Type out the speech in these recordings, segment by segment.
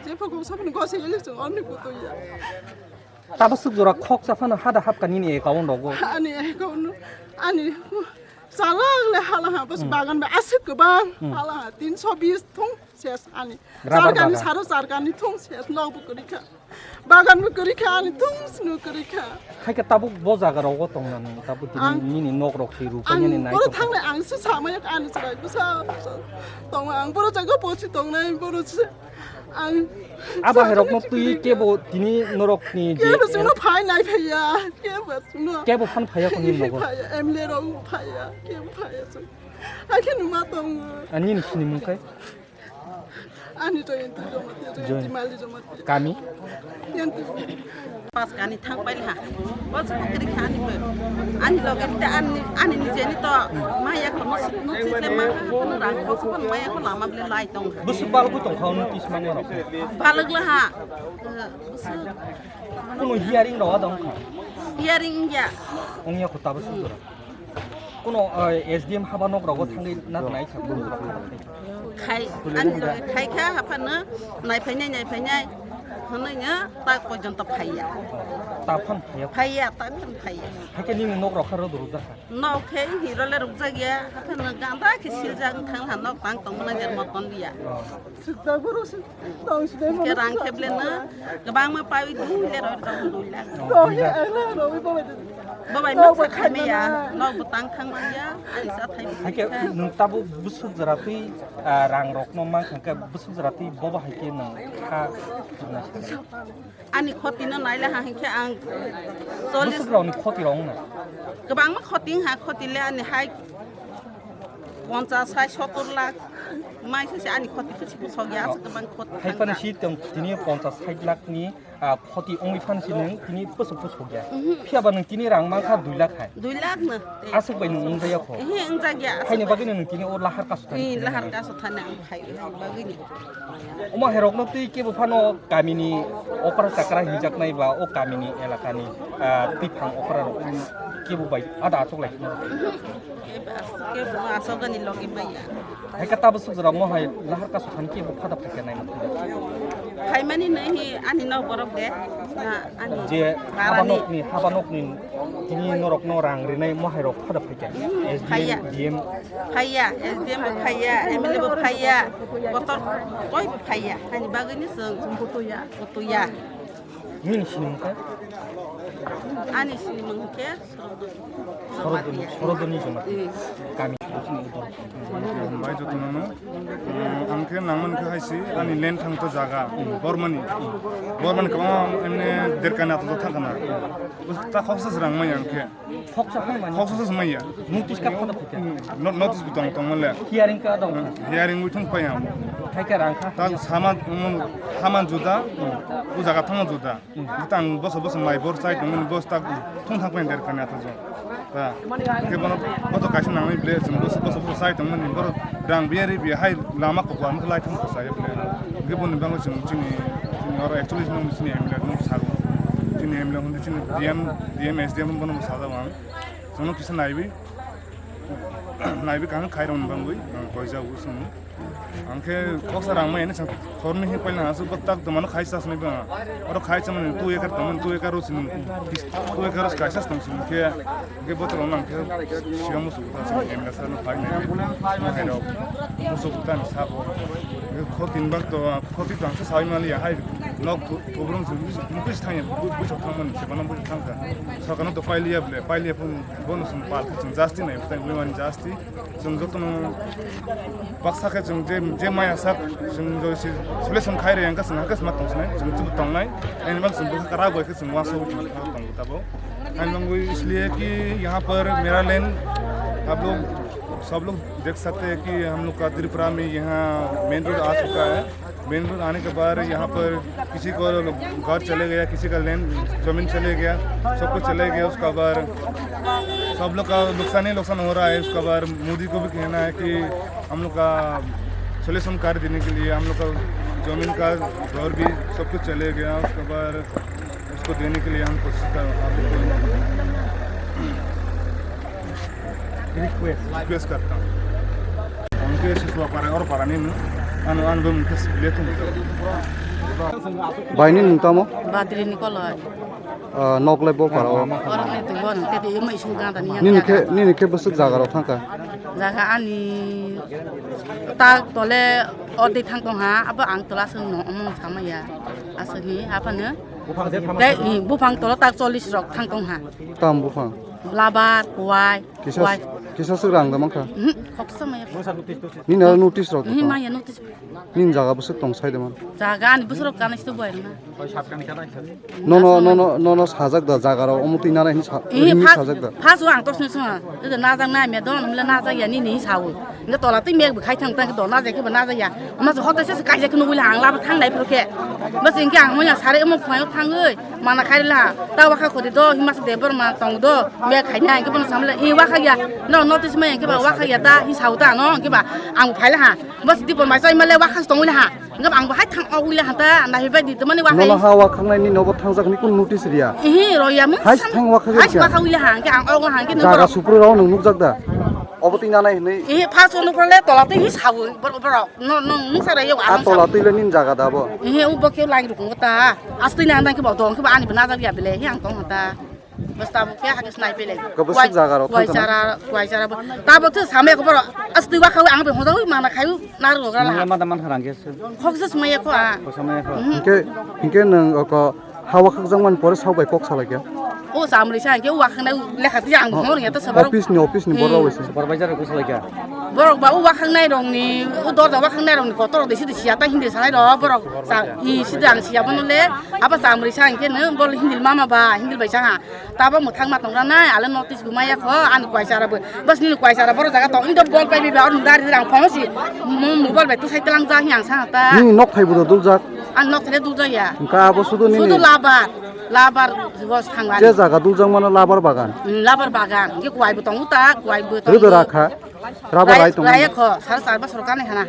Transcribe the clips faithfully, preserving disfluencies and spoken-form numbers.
Tei phokom sapni gose ili chwng orni kutuya. Tabaswk jora khoksa phano hada hapka nini account rogo. Ani account, ani chalak le hala ha, bas bagan ba aswk kwbang. Hmm. Hala ha, tinso bis thung ses ani. Rubber charkani bagan. Saro charkani thung ses, nokbo kwrwi kha. Bagan bo kwrwi kha, ani thung sino kwrwi kha. Hai khe tabuk bo jaga rogo tongna nang, tabuk tini ang, nini nok rok si rupanya ni ang nai boro tong. Thangnai, ang se samaya ani chwrai bwsa, bwsa tongo, ang boro jaga pochi tongnai, boro se. Ang abo hai rokno twi kebo tini norokni je kebo sino phai nai phaiya, kebo sino. Kebo phan phaiya koni nogo. Phaiya, M L A rok phaiya, kebo phaiya sino. Hakhe numa tongo. Ani ni sini mung kai? Ani to Jayanta Jamatia, Jayanta Jayanta. Mali Jamatia. Kami? Jayanta. Pas kani thang pai ha. Pas ko kri khani pe. Ani loge te ani, ani nije ni to maya ko no, no si le ma ko no rang ko ko maya ko lama ble lai tong. Busu bal ko tong khau no tis mang ro. Balak la ha. Busu. Kuno hearing ro adong kha. Hearing ya. Ong ya ko ta busu ro. Kuno, eh, S D M haba nok rogo thangwi nak nai sa. Khai, ani loge khai kha, haphano nai phainai, nai phainai, hwnwi no tak porjonto phaiya. Ta phan phaiya. Phaiya, ta phan phaiya. Hakhe nini nok rok kha rodo rujak kha? Nok khe hiro le rukjak ya, haphano ganda khe siljak wng thang ha nok tang tong mwnai jer moton liya. Oh. Sukda boro suk. Hingke rang kheble no kwbangma pawi dui le roi rong dui lakh. Roi ang le roi bo bai. Bo bai nok sa khai maya, nok bo tang thang maya, ani sa thai. Hake nung tabo busuk jora twi, ah, rang rok no mang kha khe busuk jora twi bo bo hai khe nung kha. Ani khoti no nai le ha hingke ang chollish. Busuk rok ni khoti rok no. Kwbangma khoti ha, khoti le ani hai ponchas, sai sottor lakh. Mai se ani khoti khe si bosok ya, aswk kwbang khoti. Hai phano si tong tini ponchas sait lakh ni, ah, khoti ongwi phano si nung tini bosok bosok ya. Mhm. Phiya ba nung tini rang mankha dui lakh hai. Dui lakh no. Aswk bai nung wngjak ya kho. Ehe, wngjak ya, aswk bai. Haini bagwi no nung tini o lahar kasu thani. Ee, lahar kasu thani ang khai, hai bagwi ni. Omo hai rok no twi kebo phano kamini okra chakra hinjaknai ba o kamini elakani, ah, twiphang okra rok kebo bai ada achuk lai. Kebo aswk, kebo aswk ani logi maya. Hai khe tabuk suk jora mo hai lahar kasu khan khe bo phada phai khe nai ma thang. Phaimani nai hi ani nok borok de, na ani je haba barani. Nokni, haba nokni tini norok no rang rinai mo hai rok phada phai khe. Hmm, S D M, phaiya. D M. Phaiya, S D M bo phaiya, M L A bo phaiya, kotor koi bo phaiya. Ani bagwi ni chwng kutuya. Nini sinimung khe? Ani sinimung khe Sorodoni, Sorodoni Jamatia. Mm. Kami. Hambai jotono no. Mm, ang khe nangmani khe hai si, ani land thang to jaga, Bormani. Bormani kwbangma emne derkani ato thang kana. Bwswk ta khoksa se rang manya ang khe. Khoksa phai mani. Khoksa se manya. Notice ka phano phai kha. No-, notice bo tong, tong mole. Hearing ka dong. Hearing wi thung phai ang. Hai ka rang kha. Ta sama, mm, hama juda, o jaga thang juda. Tang boso boso mai bor chai tongmani bos tak thung thang pen der kani atha jo. Ta ke bono boto kaisa nangni ble chwng boso boso boso chai tongmani bor rang biya ri biya hai lama kokla mukhlai thang ko sai ble. Ke boni bango chwng chini, chini oro actually chini M L A no sago. Chini M L A hundi chini D M, D M S D M bono sago ang. Chwngno kisa naibi. Naibi kang khairok ni bangwi ang koijago chwng. Ang khe khoksa rang maya ni chwng khorni hi paina aswk bwtak tongmano khai chasni ba. Oro khai chamani two acre tongmani two acre ro chini two acre ro kaisa tong chini khe, khe botorok nang khe siya musu ta chini M L A sir no phai nai. Hai rok musu ta ni sabo. Khe khoti ni bak to khoti tang sa sai mali ya hai nok thu-, thubrung chini mukhis thang ya bui chok thang mani se bana bui thang ka. Sorkar no to pailiya ble pailiya phung bono chwng pal chwng jasti nai tai bui mani jasti. Chwng jotono baksa khe chwng je, je maya sak chwng jodi se solution khai rwya wngkha chwng hakhe sma tong sinai, chwng chwng tongnai. Ani bak chwng bwkha kwrak bai khe chwng uansuk tong tongo tabuk. Ani bangwi isliye ki yahan par mera land, ab log, sab log dekh sakte hain ki hum log ka Tripura mein yahan main road aa chuka hai. Main road aane ke baad yahan par kisi ko ghar chale gaya, kisi ka land zameen chale gaya, sab kuch chale gaya. Uska baad sab log ka nuksan hi nuksan ho raha hai. Uska baad Modi ko bhi kehna hai ki hum log ka solution kar dene ke liye hum log ka zameen ka ghar bhi sab kuch chale gaya. Uska baad usko dene ke liye hum koshish kar rahe hain. Request. Request karta hoon. Ang khe Siswa para, or para ni, ano, ano, bumung khe sibile thung. Bai, nini nwng tamo? Badri ni koloi. Ah, nok lai bo para o. Borok ni twi bo nwng tei twi mai sung ganda ni. Nini khe, nini khe bwswk jaga rok thangkha? Jaga ani tak tole ordi thang tong ha, abo ang tola aswk no, omo sama ya. Aswk ni aphano. Tei, i, buphang tolo tak chollish rok thang tong ha. Tam buphang? Labar, kuwai, kisa, kuwai. Kisa swk rang da mankha? Mhm, khoksa maya. Nini aro notice rok. Mhm, maya notice. Nini jaga bwswk tong sai da man? Jaga ani bwswk rok kanai sto boy na. Nono, nono, nono sajak da jaga rok omo twi nana hin sa-, eh, rimit phas-, sajak da. Phas ang tosni song. Ida najak nai me don, hwnle najak ya nini sawi. Nda tola twi mek bwkhai thang tang do najak khe ba najak ya. Ama se hote se kaijak khe nugui la ang laba thang nai phuru khe. Bas ingke ang moya sare omo phai thangoi mana khai la. Ta wakha khodi do hima se debor ma tong do mek khai na ingke bono samle i wakha ya. No notice ma ingke ba wakha ya ta hi sau ta no ingke ba ang phai la ha. Bas di pon mai sai male wakha tong la ha. Ingke ba ang bahai thang o wi la ha ta na hi bai di to mani wakha. Nono ha wakha nai ni nobo thangjak ni kun notice riya. Ihi roya mo. Hai thang wakha ya. Hai wakha wi la ha ingke ang o ha ingke no. Jaga supru rao nung nukjak da. Obo twi nanai hinwi. Ihi, first ono phole tola twi hi sawi, bor-, borok. No, no, nung sara yo. A tola twi le nin jaga da bo? Ihi, u bo khe lai rukung ta. Astwi na dang khe bo dong khe bo ani bana jak ya bele, hi ang tong ta. Basta bo khe hakhe snai pele. Kwbwswk jaga rok kuai thangkha na? Chara, kuai chara bo. Ta bo twi samya ko borok. Astwi wa khawi ang be hoda wi mana khayu nar rogra la. Nang ma da man harang khe se. Khok se smaya ko a. Khok samaya ko. Mhm. Hinkhe, hinkhe nwng oko Ha wakhakjakmani pore sok bai kok salaikha? O chamrisa hinkhe o wakhaknai lekha twi ang bo hor ya ta sabar. Office ni, office ni borok bai se. Supervisor rok salaikha. Borok ba o wakhaknai rok ni, o dorja wakhaknai rok ni kotor rok de sidi siya ta hindi salai rok borok. Sa-, i sidi ang siya bono le, abo chamrisa hinkhe no bol hindi mama ba, hindi bai sa ha. Tabo mwthang ma tongra nai, ale notice bo maya kho, ani kuai chara bo. Bas nini kuai chara borok jaga tong, indo bol pai bi ba, or dari rang phone si, mo-, mobile bai tu sai telang ja hi ang sa ta. Nini nok thai bo do dul jak. Ang nok thele dul jaya. Engka abo sudu nini. Sudu labar, labar bos thangla. Je jaga dul jang mano labar bagan. Hmm, labar bagan. Ge kuai bo tongo ta, kuai bo tongo. Rido rakha. Rabar rai tongo. Raya kho, sar sar bosor kani hana.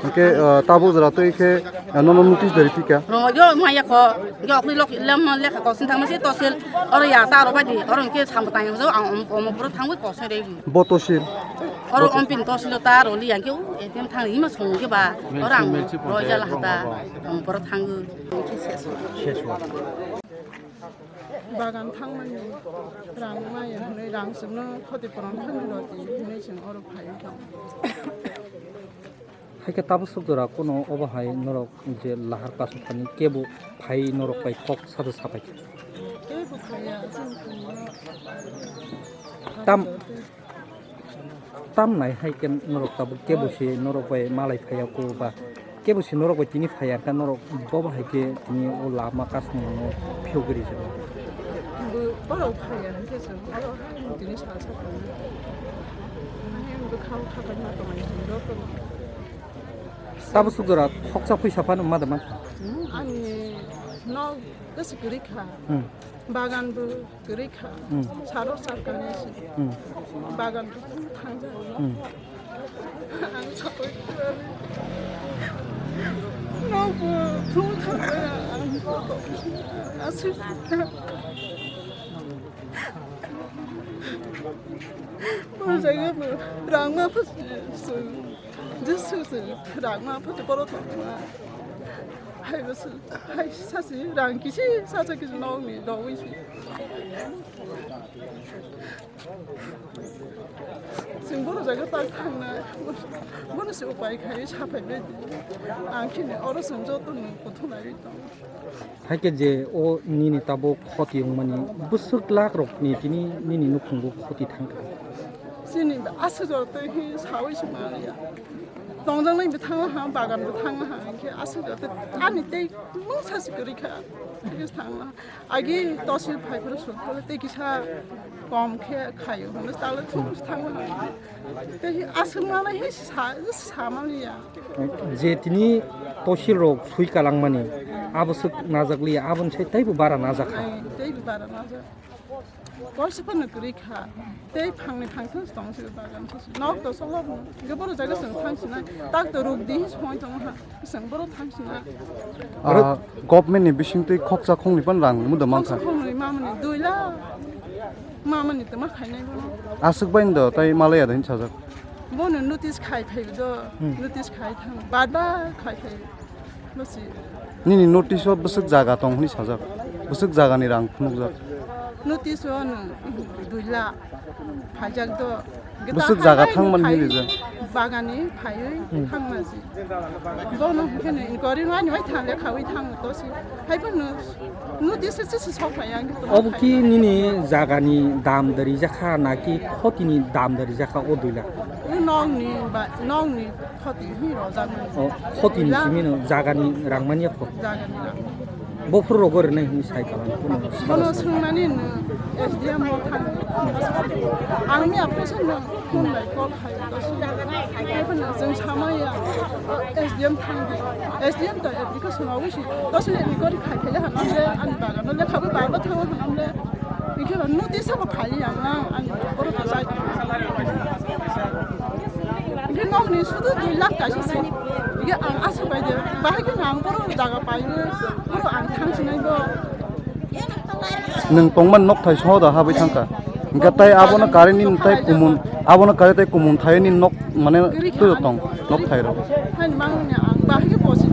Engke, eh, tabuk jora twi khe, eh, nono notice dari pika. Ro yo maya kho. Ge okni lok lem lekha kok sintang masi tosil. Oro ya ta oro badi. Oro engke sambo tang yo ang om, om pura thangwi kok sai dei. Bo tosil. Oro ompin tosil ta ro li yang ke u A T M thang ima song ke ba. Oro ang ro jala hata. Ang poro thango. Bagan thangmani rang maya hwnwi rang chwngno khoti poron thangni rw di hwnwi chwng oro phai tong. Hai khe tabuk swk jora kuno obo hai norok je lahar kasu thani kebo phai norok bai kok saja sapai kha. Kebo phaiya, chwng thangno. Tam Tam nai hai khe norok tabuk kebo se norok bai malai phaiya ko ba kebo se norok bai tini phaiya khe norok bobo hai khe tini o lama kasung no phiyok ri se. Bo borok phaiya hwnkhe se oro hai tini sal sa tongo. Nahai bwkhao thakgwi ma tongo joto. Tabuk swk jora khoksa phuisa phano ma da man. Ani nok gosi kwrwi kha. Hmm. Bagan bo kwrwi kha. Hmm. Saro sar kani se. Hmm. Bagan bo thangja. Hmm. Ang sakoi kwrwi. Nok bo thung thangja ang. Aswk. Bo jaga bo rang ma phas. Jesu se rang ma photo poro tongma. Hai bwswk, hai sasi rang kisi sasa kisi nokni dogwi se. Chwng bono jaga tak thangna, bono se upai khai saphai bai di. Ang khini oro chwng joto no kuthum naiwi tongo. Hai khe je o nini tabuk khoti wngmani bwswk lakh rokni tini nini nukhungo khoti thangkha. Chini aswk jora tei hi sawi se maliya. Tongjaknai bwthang ha, bagan bwthang ha, hinkhe aswk jora tei ani tei mungsa se kwrwi kha. Hinkhe thangma agi tosil phai phuru sukphuru tei kisa kom khe khaio. Hwnwi talo thung se thangma. Tei aswk manai hi sa, sa manliya. Je tini tosil rok sui kalangmani, abo swk najak liya, aboni sai teibo bara najak kha. Ai, teibo bara najak. Koisa phano kwrwi kha. Tei phangni phangthang se tong se bagan se. Nok to solo. Ge boro jaga se thang sinai. Tak to ruk di hi soi tong ha. Chwng borok thang sina. Ah, government ni bisingtwi khoksa khoknwi pan rang muda mankha. Khoksa khoknwi mamani dui lakh mamani tama khainai bono. Aswk bai do tai malaya da hin sajak. Bono notice khai phai do, hmm, notice khai thang. Bad ba khai phai. Bwswi. Nini notice o bwswk jaga tong hwnwi sajak, bwswk jagani rang phunukjak. Notice o nwng dui lakh phaijak do. Bwswk jaga thangmani hwnwi rijak. Bagani phaiwi thangma si. Bono hwnkhe nwng inquiry no ani bai thang le khaui thang to si. Hai bono notice se se sok phai ang to. Obo ki nini jagani dam da rijak kha na ki khotini dam da rijak kha o dui lakh? Nokni ba nokni khoti hi rojak. O khotini simi no jagani rang manya kho. Jagani rang. Bophuru rogo rwnai hwnwi sai kha, bono swngmani nwng S D M o thang. Ang miya phone no phone bai call khai to si. Hai phano chwng samaya S D M thang di. S D M to application o wisi to si ni kori khai khai hanam le ani bagano le khabu bagano thang hanam le. Ikhe ba notice abo khai ang ang ani borok to sai. Ikhe nokni sudu dui lakh kaisa se. Ikhe ang aswk bai de bahai khe ang borok jaga pai borok ang thang sinai bo. Nwng tongmani nokthai soho da habwi thangkha. Hingkhe tai abono karini tai kumun, abono kari tai kumun thayini nok mane tuyo tong nokthai rok. Hani mangni ang bahai khe bosi